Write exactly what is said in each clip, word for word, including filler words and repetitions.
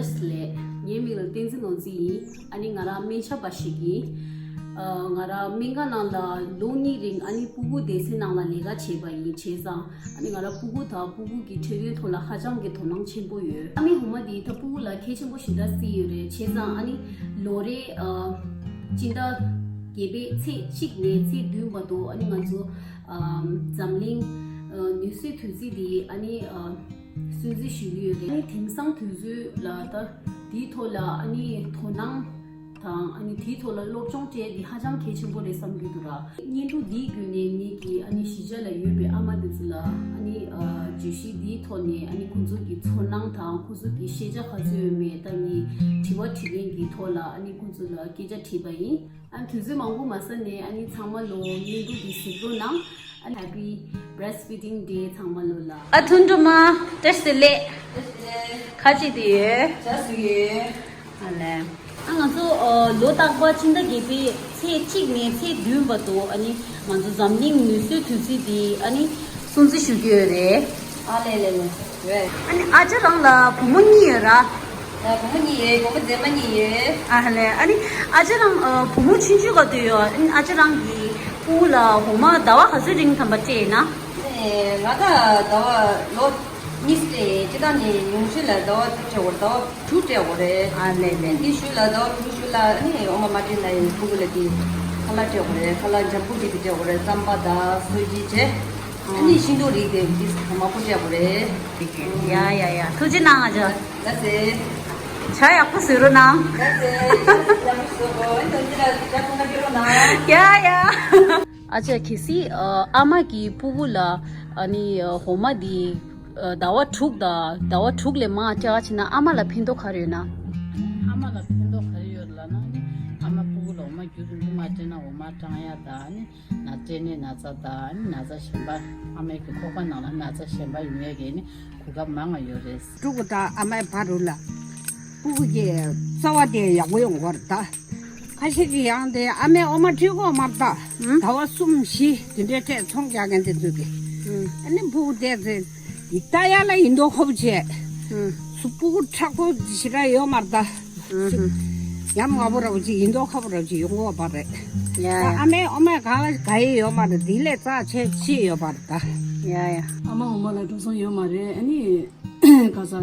ལགས། ངའི་མིང་ལ་བསྟན་འཛིན་ནོར་འཛིན་ཡིན། ཨ་ནི་ང་རང་སྨན་ཞབས་པ་ཞིག་ཡིན། ཨ། ང་རང་སྨན་ཁང་ནང་ལ་ལོ་གཉིས་རིང་ཨ་ནི་སྤུ་གུ་སྡེ་ཚན་ནང་ལ་ལས་ཀ་བྱས་པ་ཡིན། བྱས་ཙང་ཨ་ནི་ང་རང་སྤུ་གུ་དང་སྤུ་གུ་གི་འཕྲོད་བསྟེན་ཐོག་ལ་ཧ་ཅང་གི་དོ་སྣང་ཆེན་པོ་ཡོད། ཨ་མའི་འོ་མ་འདི་ད་སྤུ་གུ་ལ་གལ་ཆེན་པོ་ཞེ་དྲག་བརྩི་ཡོད་རེད། བྱས་ཙང་ཨ་ནི་ལོ་རེ་ཨ། སྤྱི་ཟླ་བརྒྱད་པའི་ཚེས་གཅིག་ནས་ཚེས་བདུན་བར་དུ་ཨ་ནི་ང་ཚོ་ཨ། འཛམ་གླིང་ཨ། ནུས་གསོའི་དུས་ཚིགས་འདི་ཨ་ནི་ཨ། སྲུང་བརྩི་ཞུ་གི་ཡོད་རེད། ཨ་ནི་དེང་སང་དུས་ཚོད་ལ་ད་འདིའི་ཐོག་ལ་ཨ་ནི་དོ་སྣང་དང་ཨ་ནི་དེའི་ཐོག་ལ་སློབ་སྦྱོང་སྤྲད་འདི་ཧ་ཅང་གལ་ཆེན་པོ་རེད་བསམ་གྱི་འདུག་ར། བརྙན་ཐུང་འདིའི་བརྒྱུད་ནས་ངེད་ཀྱི་ཨ་ནི་གཞིས་ཆགས་ལ་ཡོད་པའི་ཨ་མ་དེ་ཚོ་ལ་ཨ་ནི་ཨ། བརྗོད་གཞི་འདིའི་ཐོག་ནས་ཨ་ནི་ཁོང་ཚོ་གི་ཚོར་སྣང་དང་ཁོང་ཚོ་གི་ཤེས་བྱ་ག་ཚོད་ཡོད་མེད་ད་ངས་དྲི་བ་དྲིས་ལན་གྱི་ཐོག་ལ་ཨ་ནི་ཁོང་ཚོ་ལ་སྐད་ཆ་དྲིས་པ་ཡིན། ཨ་དུས་ཚོད་མང་པོ་མ་ཟ་ནས་ཨ་ནི་ཚང་མ་ལོ་བརྙན་ཐུང་འདི་གཟིགས་རོགས་གནང་། ཨ་ནི་Happy Breastfeeding Day ཚང་མ་ལོ་ལ། ཨ་ཐུན་སྒྲོལ་མ་བཀྲ་ཤིས་བདེ་ལེགས། བཀྲ་ཤིས་བདེ་ལེགས། ཁ་ཅིག་དེ་ཡོད། ཅག་སུ་ཡོད། ཨ་ལས། ཨ་ང་ཚོ་ཨ། ལོ་རྟག་པར་སྤྱི་ཟླ་བརྒྱད་པའི་ཚེས་གཅིག་ནས་ཚེས་བདུན་བར་དུ་ཨ་ནི་ང་ཚོ་འཛམ་གླིང་ནུས་གསོའི་དུས་ཚིགས་འདི་ཨ་ནི་སྲུང་བརྩི་ཞུ་གི་ཡོད་རེད། ཨ་ལས་ལས་ལས། ཡོད། ཨ་ནི་ཨ་ཅག་རང་ལ་བུ་མོ་གཉིས་ཡོད་ར། ཨ། བུ་མོ་གཉིས་ཡོད། བུ་མོ་མཛེས་མ་གཉིས་ཡོད། ཨ་ལས། ཨ་ནི་ཨ་ཅག་རང་ཨ། བུ་མོ་ཆུང་ཆུང་ག་དུས་ཡོད། ཨ་ནི་ཨ་ཅག་རང་གི་སྤུ་གུ་ལ་འོ་མ་ཟླ་བ་ག་ཚོད་རིང་ཐམ་པ་སྤྲད་ཡིན་ན། ཨེ། ང་ད་ཟླ་བ་ལོ་གཉིས་སྤྲད་ཡིན། སྤྱིར་བཏང་ནི་ཉུང་ཤོས་ལ་ཟླ་བ་དྲུག་སྤྲད་དགོས་རེད། ཟླ་བ་དྲུག་སྤྲད་དགོས་རེད། ཨ་ལས་ལས། འདི་ཤུལ་ལ་ཟླ་བ་དྲུག་ཤུལ་ལ་ཨ་ནི་འོ་མ་མ་སྤྲད་ན་ཡང་སྤུ་གུ་ལ་དེ་ཁ་ལག་སྤྲད་དགོས་རེད། ཁ་ལག་ལྗང་ཁུ་རིགས་དེ་སྤྲད་དགོས་རེད། རྩམ་པ་དང་སོ་ཇི་བྱས། ཨ་ནི་ཤིང་ཏོག་རིགས་དེ་ཏིས་མང་པོ་སྤྲད་དགོས་རེད། ཡ་ཡ་ཡ། ཐུགས་རྗེ་གནང་ཨ་ཅག་ལགས་སེ། ཇ་ཡག་པོ་བཟོས་རོགས་གནང་། ལགས་སེ། ཇ་ཡག་པོ་བཟོ་དགོས། ཨ་ནི་ད་འདི་ལ་ཇ་ཐུང་ང་སྤྲད་རོགས་གནང་། ཡ་ཡ། ཨ་ཅག་གལ་སྲིད་ཨ་མ་གི་སྤུ་གུ་ལ་ཨ་ནི་འོ་མ་འདི་ཟླ་བ་དྲུག་དང་ཟླ་བ་དྲུག་ལས་མང་སྤྲད་པ་བྱས་ན་ཨ་མ་ལ་ཕན་ཐོགས་ག་རེ་ཡོད་ན། ཨ་མ་ལ་ཕན་ཐོགས་ག་རེ་ཡོད་ལབ་ན་ནི་ཨ་མ་སྤུ་གུ་ལ་འོ་མ་རྒྱུན་རིང་པོ་མ་སྤྲད་ན་འོ་མ་གྲང་ཡ་དང་ཨ་ནི། ན་སྤྲད་ནས་ན་ཚ་དང་ན་ཚ་གཞན་པ་ཨ་མའི་གི་ཁོག་པ་ནང་ལ་ན་ཚ་གཞན་པ་ཡོང་ཡས་ཀྱི་ནི་གོ་སྐབས་མང་ང་ཡོད་རེད། ཕྲུ་གུ་དང་ཨ་མའི་བར་རུ་ལ་སྤུ་གུ་གི་རྩ་བ་དེ་ཡག་པོ་ཡོང་གི་རེད་ད། ཁ་ཤས་ཀྱི་ཡང་དེ་ཨ་མའི་འོ་མ་སྤྲད་ཀྱི་ཡོད་མ་རེད་ད། ཨང་། ཟླ་བ་གསུམ་བཞི་དེ་འདྲའི་སྤྲད་ཚོང་རྒྱག་མཁན་དེ་ཚོ་གི། ཨང་། ཨ་ནི་ཕྲུ་གུ་དེ་ཚོ་ཡི་ལྟ་ཡ་ལ་ཡིན་མདོག་ཁ་པོ་བྱས། ཨང་། སུ་སྤུ་གུ་མཁྲེགས་པོ་ཞེ་དྲག་ཡོད་མ་རེད་ད། ཨུ་ཧུ། ཉམ་ང་པོ་འདྲ་པོ་ཅིག་ཡིན་མདོག་ཁ་པོ་འདྲ་པོ་ཅིག་ཡོང་གི་ཡོད་པ་རེད། ཡ་ད་ཡ། ཨ་མའི་འོ་མ་གང་ལ་ག་ཡི་ཡོད་མ་རེད། དེ་ལས་རྩ་ཆེ་ཆེ་ཡོད་པ་རེད་ད། ཡ་ཡ། ཨ་མ་འོ་མ་ལ་འགྲོ་སོང་ཡོད་མ་རེད། ཨ་ནི་ག་ས།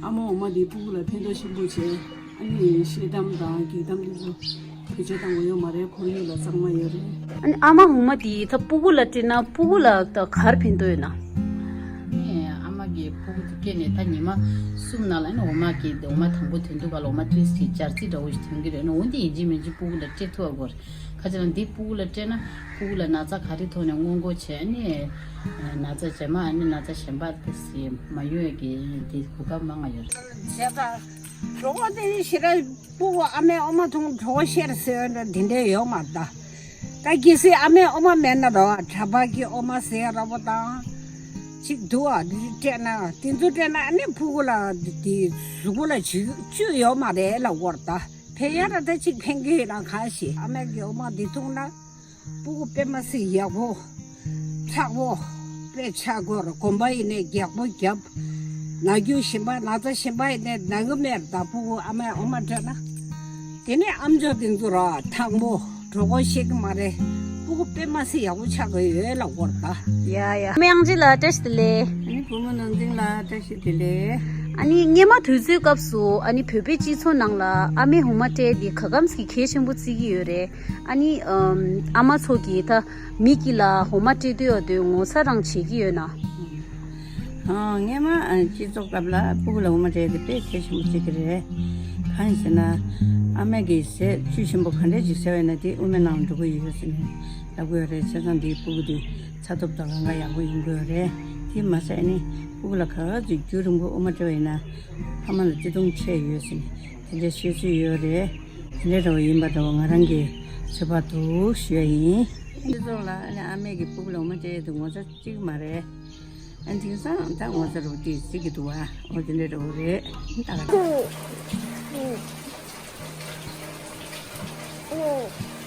ཨ་མ་འོ་མ་འདི་སྤུ་གུ་ལ་ཕན་ཐོགས་ཆེན་པོ་བྱས། ཨ་ནི་ཤེལ་དམ་དང་སྒྱིག་དམ་དེ་ཚོ་བེད་སྤྱོད་བཏང་དགོས་ཡོད་མ་རེད། ཁོར་ཡུག་ལ་གཙང་མ་ཡོད་རེད། ཨ་ནི་ཨ་མ་འོ་མ་དེ་ད་སྤུ་གུ་ལ་སྤྲད་ན་སྤུ་གུ་ལ་ད་ག་རེ་ཕན་ཐོགས་ཡོད་ན། ཨ་མ་གིས་སྤུ་གུ་དེ་སྐྱེས་ནས་ད་ཉི་མ་གསུམ་ནང་ལ་ཨ་ནི་འོ་མ་གི་འོ་མ་དང་པོ་ཐོན་དུས་ག་ལ་འོ་མ་ཏོག་ཙམ་གྱི་སྦྱར་རྩི་འདྲ་བོ་ཞིག་ཐོན་གྱི་རེད། ཨ་ནི་འོ་འདི་ཡིན་གཅིག་མིན་གཅིག་སྤུ་གུ་ལ་སྤྲད་ཐུབ་པ་དགོས་རེད། ཁ་ཅིག་ལ་འདི་སྤུ་གུ་ལ་སྤྲད་ན་སྤུ་གུ་ལ་ན་ཚ་ག་རེ་ཐོག་ནས་སྔོན་འགོག་བྱས། ཨ་ནི་ན་ཚ་རྗེས་མ་ཨ་ནི་ན་ཚ་གཞན་པ་དེ་མ་ཡོང་ཡས་ཀྱི་དེ་གོ་སྐབས་མང་ང་ཡོད་རེད། བྱས་ཙང་གྲོད་ཁོག་དེ་ཞེ་དྲག་སྤུ་གུ་ཨ་མའི་འོ་མ་འཐུང་གྲོད་ཁོག་བཤེར་ཟེར་བ་འདྲ་དེ་འདྲ་ཡོད་མ་རེད་ད། ད་གལ་སྲིད་ཨ་མའི་འོ་མ་མེད་ན་རོ། གྲྭ་པ་གི་འོ་མ་ཟེར་ར་བོ་དང་། ཅིག་འདུག་ཨ། འདི་སྤྲད་ན་དེ་ཚོ་སྤྲད་ན་ཨ་ནི་ཕྲུ་གུ་ལ་དེ་གཟུགས་པོ་ལ་བཅུད་བཅུད་ཡོད་མ་རེད་ལབ་ཀྱི་ཡོད་རེད་ད། ཕན་ཡ་ར་ད་ཅིག་ཕན་གྱི་ཡོད་ན་གང་ཞིག་ཨ་མའི་གི་འོ་མ་འདི་འཐུང་ན་ཕྲུ་གུ་དཔེ་མ་སྲིད་ཡག་པོ། མཁྲེགས་པོ། དཔེ་ཆགས་ཀྱི་ཡོད་རེད། གོམ་པ་ཡིན་ནའི་རྒྱགས་པོ་རྒྱབ། ན་རྒྱུ་གཞན་པ་ན་ཚ་གཞན་པ་ཡིན་ནའི་ན་གི་མེད་རེད་ད། ཕྲུ་གུ་ཨ་མའི་འོ་མ་སྤྲད་ན། དེ་ནས་ཨམ་ཅོག་དེ་ཚོ་ར་ཐང་པོ། གྲོད་ཁོག་བཤལ་གི་མ་རེད། སྤུ་གུ་དཔེ་མ་སྲིད་ཡག་པོ་ཆགས་ཀྱི་ཡོད་ལབ་ཀྱི་ཡོད་རེད་ད། ཡ་ཡ། ཨ་མ་དབྱངས་ཅན་ལགས་བཀྲ་ཤིས་བདེ་ལེགས། ཨ་ནི་བུ་མོ་ནོར་འཛིན་ལགས་བཀྲ་ཤིས་བདེ་ལེགས། ཨ་ནི་སྔོན་མ་དུས་ཚོད་སྐབས་སུ་ཨ་ནི་བོད་པའི་སྤྱི་ཚོགས་ནང་ལ་ཨ་མའི་འོ་མ་སྤྲད་དེ་ག་གམ་ཞིག་གལ་ཆེན་པོ་བརྩི་གི་ཡོད་རེད། ཨ་ནི་ཨམ། ཨ་མ་ཚོ་གིས་ད་མི་གཅིག་ལ་འོ་མ་སྤྲད་དུས་ཡོད་དུས་ངོ་ཚ་རང་བྱེད་ཀྱི་ཡོད་ན། ཨ། སྔོན་མ་ཨ། སྤྱི་ཚོགས་སྐབས་ལ་སྤུ་གུ་ལ་འོ་མ་སྤྲད་དེ་དཔེ་གལ་ཆེན་པོ་བརྩི་གི་རེད། གང་ཡིན་ཟེར་ན། ཨ་མས་ཀྱིས་ཟས་བཅུད་ཆེན་པོ་ག་འདྲས་ཅིག་ཟ་བས་ན་དེ་དབུ་མའི་ནང་འགྲོ་གི་ཡོད་ཟེར་ནས་ལབ་ཀྱི་ཡོད་རེད། བྱས་ཙང་དེའི་སྤུ་གུ་དེ་ཚ་ཐོབ་དང་ལང་ཀ་ཡག་པོ་ཡོང་གི་ཡོད་རེད། དེ་མ་ཟད་ནི་སྤུ་གུ་ལ་ག་ཚོད་རྒྱུན་རིང་པོ་འོ་མ་སྤྲད་པ་ཡིན་ན་ཕ་མ་ལ་བརྩེ་དུང་ཆེ་ཡོད་ཟེར་ནས་དེ་འདྲའི་བཤད་ཚུལ་ཡོད་རེད། དེ་འདྲ་འདྲ་བོ་ཡིན་པ་འདྲ་བོ་ང་རང་གི་ཚོད་དཔག་འདུག་ཞུ་ཡ་ཡིན། སྤྱི་ཚོགས་ལ་ཨ་ནི་ཨ་མས་ཀྱིས་སྤུ་གུ་ལ་འོ་མ་སྤྲད་ཡས་དེ་ངོ་ཚ་གཅིག་མ་རེད། ཨ། དེང་སང་ད་ངོ་ཚ་རུ་དེ་གཟིགས་ཀྱི་འདུག་བ། འོ་དེ་འདྲ་འདྲ་བོ་རེད། ད་ག་ད།